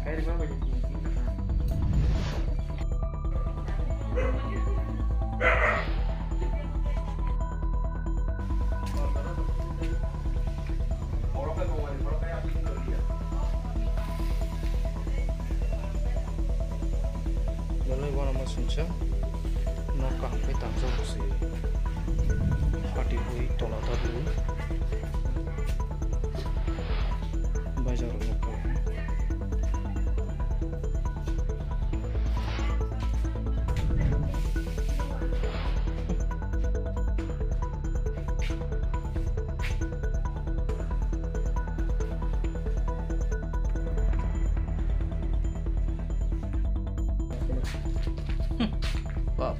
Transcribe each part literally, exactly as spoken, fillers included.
Belai uanama singcha nok kaham khe tangjak se. Hati hui tola tabwi baijak rok nukha. Bap,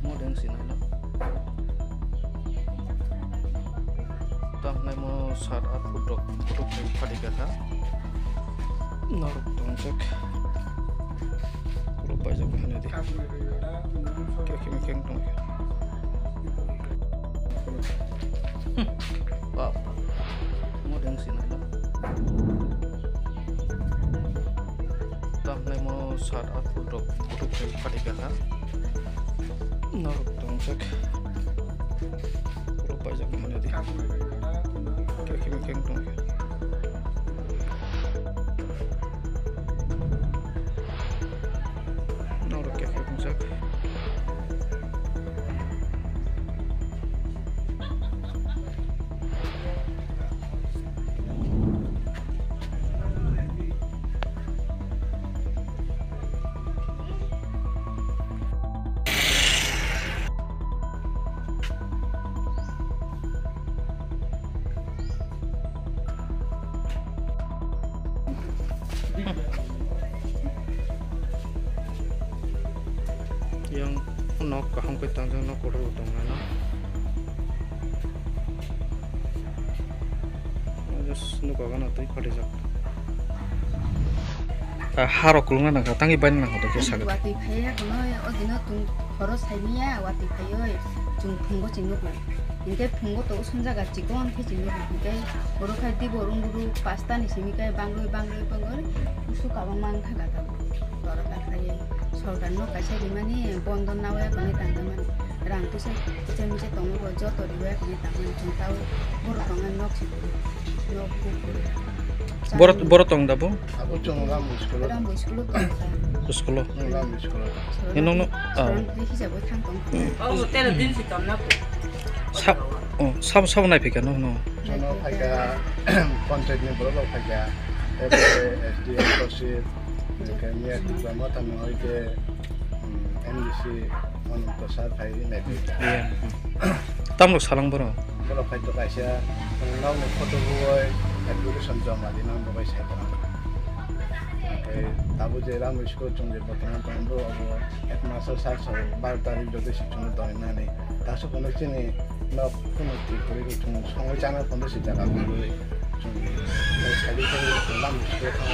modeng sinai no. Tamhnai mo sat at phutok phutok phai phadi kha. Norok tongjak. Puro paijak hwnwi di. Kekeng kekeng tong. Bap. Modeng sinai no. Tamhnai mo sat at phutok phutok phai phadi kha. Norok tongjak. Puro paijak hwnwi di. Kekeng kekeng tong. Norok khe khaitongjak. Yang nok kaham khe tangjak, nok kotor bo tongnai no. Just nuka gana twi phatijak. Ah, harok kulungna nangkha, tangwi baina nangkha to kisa. Watwi phaiya kono, o dino tung khoro saimanya, watwi phaiwi chung phungo ching nukla. Hinkhe phungo to usung jaga chikon khe chini, hinkhe oro khai dibo rung rung pasta ni simi khai bangwi bangwi bangwi usu kabang mang kha gata. Oro ta khai sorkar no kaisa rimani bondo nawi kani tangmani rang tisa tisa misa tongo bo joto riwi kani tangmani chwng tao borok tongnai nok si nok kufur. Borok, borok tong da bo? Abo chwng Ram school o. Ram school o tong kha. School o? Hmm, Ram school o. Sorkar Ino no, ah. Sorkar hijabo thang tong kha. Oh, tera din si tong na ko. Sab, oh, sab, sab nai phika no, no. Jono phaika, panchayat ni borok rok phaika, S D M, Tosir, kanya Tipra Motha ni hoi ke, mm, M D C, Ananto sir phai nai phika. Iya, hmm. Tamrok salang borok? Borok khai to kaisa, nokni photo buoi, application joma di nang bo bai sai tong. Tei tabuk je Ram school chwng je botongo tong bo abo headmaster sir sir bar tarik jodi si chwng tong nani. Taso kono chini nok kono ti kori chwng songwi chana kono si jaga kono chwng sai di kono Ram school thang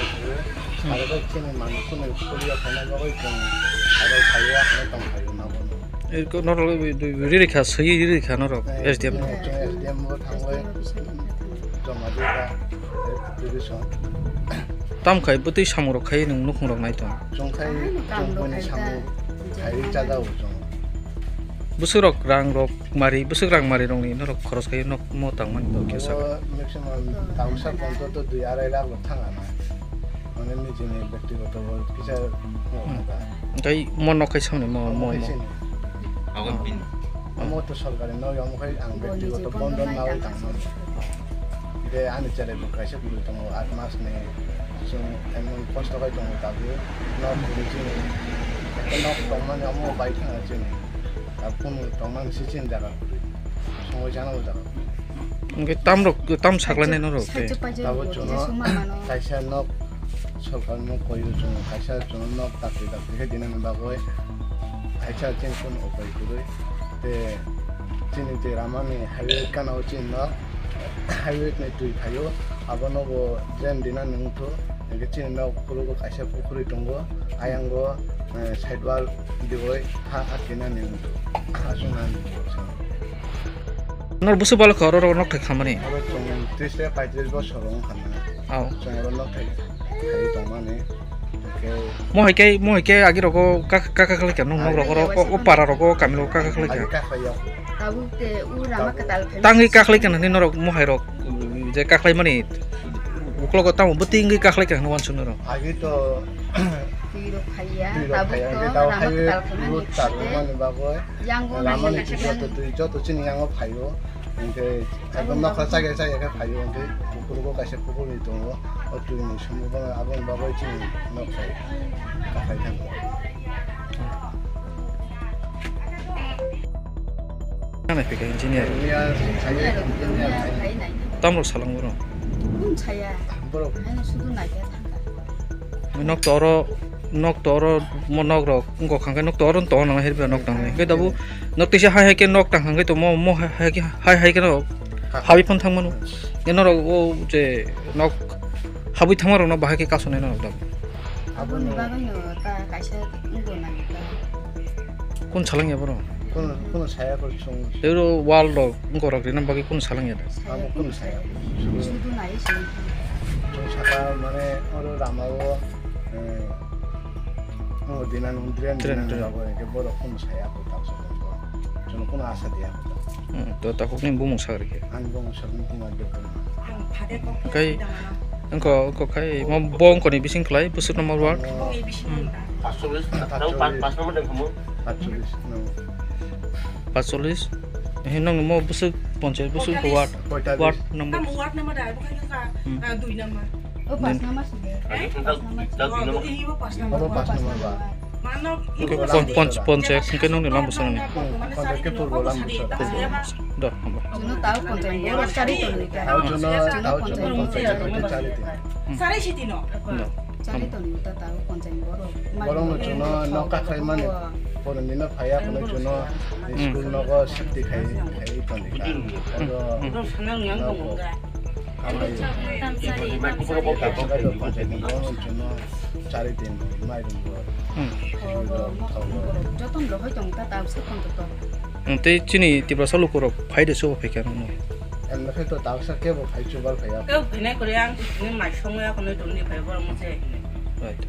thang. Aro chini manwi kono kori ya kono bagwi chwng aro sai ya kono tong sai na bono. Eko norok riri kha, swi riri kha norok, eh, S D M. Eh, chwng S D M bo thangwi joma di kha, eh, division. Tam khai bwtwi samung rok khai nwng nukhung rok nai tong. Chwng khai chwng bwni samung khai ri chajago chwng. Bwswk rok rang rok mari, bwswk rang mari rok ni norok khoros khai nok mo tang mani to khe sa. Maximum tausa ponto to dui arai lakh rok thang ana. Mane nijini bektigoto bo kisa. Hmm. Tei mo nok khai samni mo, mo, mo. Abo pin. Amo to sorkari no, amo khai ang bektigoto bondo nawi tangmani. De ani chele bo kaisa bwrwi tongo, aat mas ni. Chwng emon kosto khai tongo tabuk. Nok bwrwi chini. Nok tongmani amo bai thangna chini. Tabuk kunu tongmani si chini jaga bwrwi. Songwi chana bo jaga. Hwnkhe tamrok, tam saklainai norok tei? Tabuk chwngno kaisa nok sorkarno koiyo chwngno kaisa chwngno nok dakti dakti khe dinani bagwi kaisa chini kunu upai kwrwi. Tei chini tei ramani highway gana o chini nok, highway ni twi phaio, abono bo drain dinani wngthu, hwnkhe chini nok phuru bo kaisa pukhuri tongo, ayango, eh, side wall diwi ha akinani wngthu, aswk nani. Nor busu balo kha oro nok thai khamani? Oro chwng tris tei paitris bosor wng kha na. Aw. Chwng oro nok thai. Khai tongmani. Hingke mo hai khe, mo hai khe agi rogo kak-, kaka khlai kha, nung nok rogo ro, o, o para rogo, kami rogo kaka khlai kha. Agi kaka ya. Tabuk te u rama kwtal khe. Tangwi kaka khlai kha nini norok mo hai rok, je kaka khlai mani. Uklogo tamo bwtwi wngwi kaka khlai kha hwnwi uansuk norok. Agi to twi rok khaiya, twi rok tabuk khaiya, to hingke tamo rama hai kwtal khe mani. Rut tar mani bagwi. Yang go rama nai ni kisa joto twi, joto chini yango phaio. Hingke ekdom nokha chaya chaya khe phaio, hingke pukurugo kaisa pukurni tongo, o twini sumui bono aboni bagwi chini nok sai kakhai thangkha. Nana pika engineer. Engineer, engineer, engineer. Tamrok salang borok. Borok. Nok toro, nok toro, mo nok rok, wngkha khe nok toro tongo nang hirba nok tangwi. Hingke tabuk nok tisa hai hai khe nok tang hingke to mo, mo hai hai khe, hai hai khe no habwi phano thang mano. Hingke norok o je nok habwi thangma rok no bahai khe kasonai norok tabuk. Aboni bagwi no ta kaisa wngbo nang ta. Kun salang ya borok? Kun, kun saya ko sung. Tei oro wall rok wngkha rok rina bagwi kun salang ya da? Amo kun saya. Sudu nai sini. Sung saka mane oro rama o, eh, Oh, dinan drain, drain, drain. Abo hingke borok kono saya ako tak sa tongko. Jono kono asa dia ako tak. Hmm, to takhuk ni bumung sak rikhe. Ang bumung sak ni bumung ado kono. Kai, engko, engko kai, mo bongko ni bising khlai, busuk number ward. Oh. Hmm. Patcholish, patcholish. Patcholish, no. Patcholish. He nong mo busuk ponchai, busuk ward. Ward number. Kamu ward number dah, bukan ke ka, hmm, ah, dui number. Oh, pas number sih. Eh? Pas number. Abo pas number ba. Mano, okay, pon-, pon-, ponchayat hingke nongni lambo songni. Ponchayat ke purbo lambo song. Purbo lambo song. Do, hamba. Jono tao ponchayat borok chari tongwi ta. Tao jono, tao jono ponchayat borok chari tongwi. Sarai siti no. Do. Chari tongwi ta tao ponchayat borok. Borok no jono nok kakhai mani. Poroni no phaya kono jono school nogo safety khai, khai tongwi ta. Oro. Joton rohoi tong ta, ta bwsa tong to. Tei chini Tiprasa lukurok phai de subo phaikha nung. Em, nakhai to ta bwsa kebo phai chubar phaiya. Kebo phainai kwrwi ang, ni mai songo ya kono tongni phai borok mose. Right.